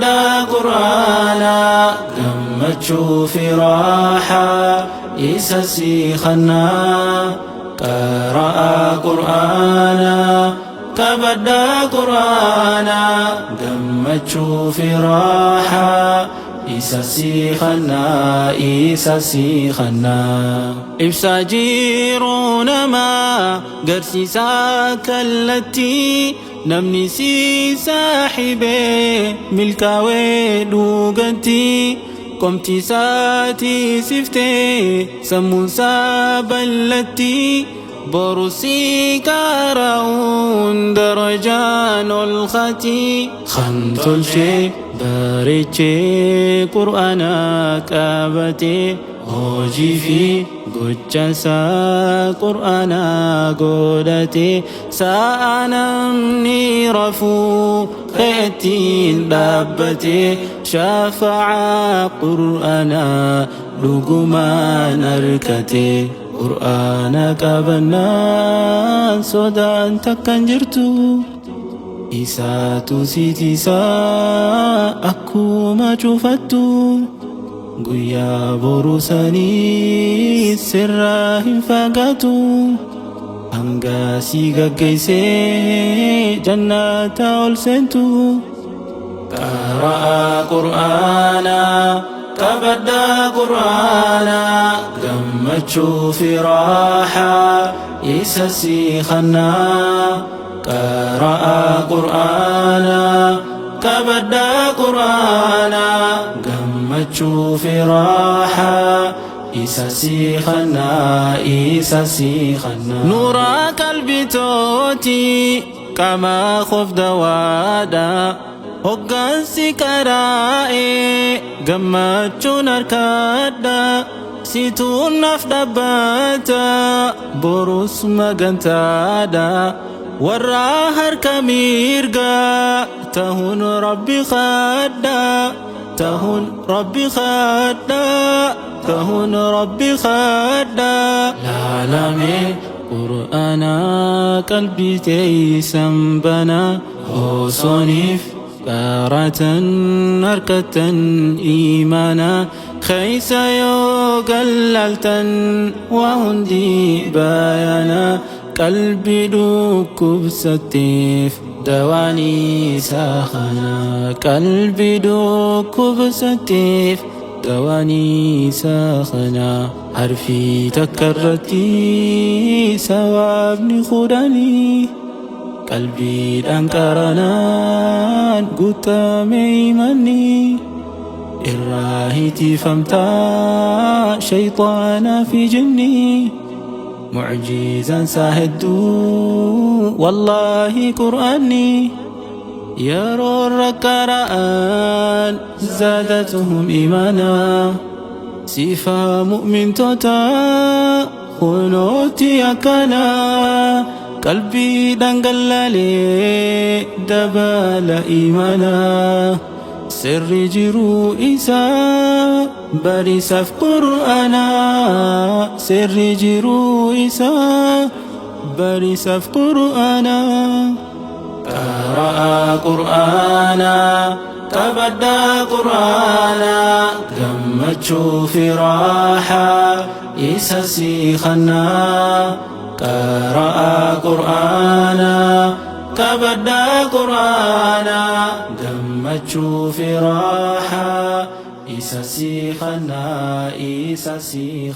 Qabadhaa Qur'aanaa gammachuu fi raaxaa isa sii kannaa. Qara'aa Qur'aanaa, qabadhaa Qur'aanaa gammachuu fi raaxaa isa sii kannaa, isa sii kannaa. Ibsaa jiruu namaa garsiisaa kallattii, namni si saaxibee milkaawee dhugatti. Qomti isaatii siftee sammuun isaa ballatti, boru si qara'uun darajaan ol kati. Kan tolchee bareechee Qur'aana qabatee, hojii fi gocha isaa Qur'aana godhatee, sa'a namni rafuu keettiin dhaabbatee, shafa'aa Qur'aanaa dhugumaan argatee. Qur'aana qabannaan sodaan takkan jirtu, isaatu si tiisaa akkuma cufattu. Guyyaa boru sanii sirraa hin fagaatu, hanga si gaggeessee jannata ol seentu. Qara'aa Qur'aanaa, qabadhaa Qur'aanaa gammachuu fi raaxaa isa sii kannaa. Qara'aa Qur'aanaa, qabadhaa Qur'aanaa gammachuu fi raaxaa isa sii kannaa, isa sii kannaa. Nuuraa qalbitooti, qaamaa qof dawaadha. Hoggaansi qaraa'ee gammachuun harkaadha. Situun naaf dhaabbata, borus magantaadha. Warra harka mirgaa tahuun Rabbi kadha, tahuun Rabbi kadha, tahuun Rabbi kadha. Laalame Qur'aana, qalbii teeysan bana. Osooniif qaratan harkattan iimaana keeysa yoo gallaltan, waa hundi bayana. Qalbii dhukkubsatteef dawaan isaa kana. Qalbii dhukkubsatteef dawaan isaa kana. Harfii takka irratti sawaabni 10. Qalbiidhaan qaranaan guutame imanni, irraa hitifamtaa shayxaanaa fi jinnii. Mucjizaan isaa hedduu wallaahi Qur'aanni. Yeroo irra qara'an zaadatuhum iimaanaa. Sifa mu'mintoota kunooti akkana: qalbiidhaan gallaalee dabala iimaanaa. Sirri jiruu isaa barisaaf Qur'aanaa. Sirri jiruu isaa barisaaf Qur'aanaa. Qara'aa Qur'aanaa, qabadhaa Qur'aanaa gammachuu fi raaxaa isa sii kannaa. Qara'aa Qur'aanaa, qabadhaa Qur'aanaa gammachuu fi raaxaa isa sii kannaa, isa sii.